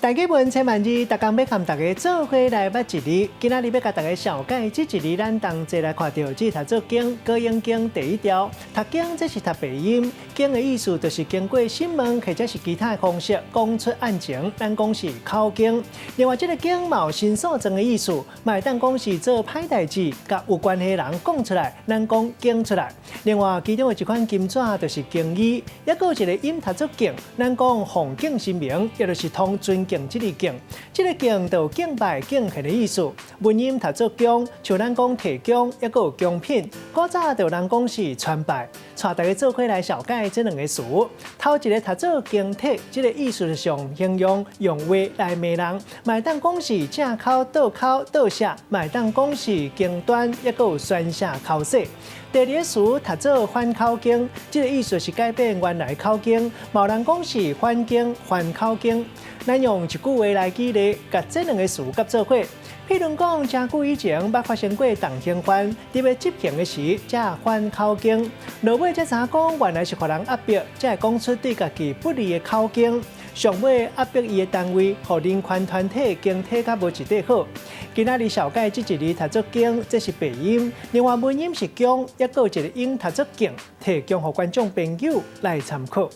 大家問千萬字，逐工欲共大家做伙來捌一字。今仔日欲共大家紹介這一字，咱同齊來看著這讀做經，歌英經第一條。讀經這是讀白音，經的意思就是經過審問或者是其他的方式講出案情，咱講是口供。另外，這个經嘛有申訴狀的意思，嘛會當講是做歹代誌，共有關係的人講出來，咱講經出來。另外，其中的一款金紙就是經衣，猶閣有一个音讀做敬，咱講奉敬神明，也就是通尊敬這个敬，這个敬就有敬拜、敬獻的意思。文音讀做供，像咱講提供，猶閣有供品。古早就有人講是傳拜，帶大家做伙來紹介這兩个詞。頭一个讀做驚體，這个意思是上形容用話來罵人，嘛會當講是正口、倒口、倒寫，嘛會當講是經端，猶閣有宣泄口舌。第二个詞讀做反口徑，這个意思是改變原來口徑，嘛有人講是反經、反口徑。咱用一句話來舉例，共這兩个詞夾做伙。譬如講，誠久以前捌發生過重刑犯，佇欲執行的時，才反口供，落尾才知影講原來是予人壓迫，才會講出對家己不利的口供。上尾壓迫伊的單位，予人權團體經體較無一塊好。今仔日紹介這一字讀做經，這是白音；另外文音是供，猶閣有一个音讀做敬，提供予觀眾朋友來參考。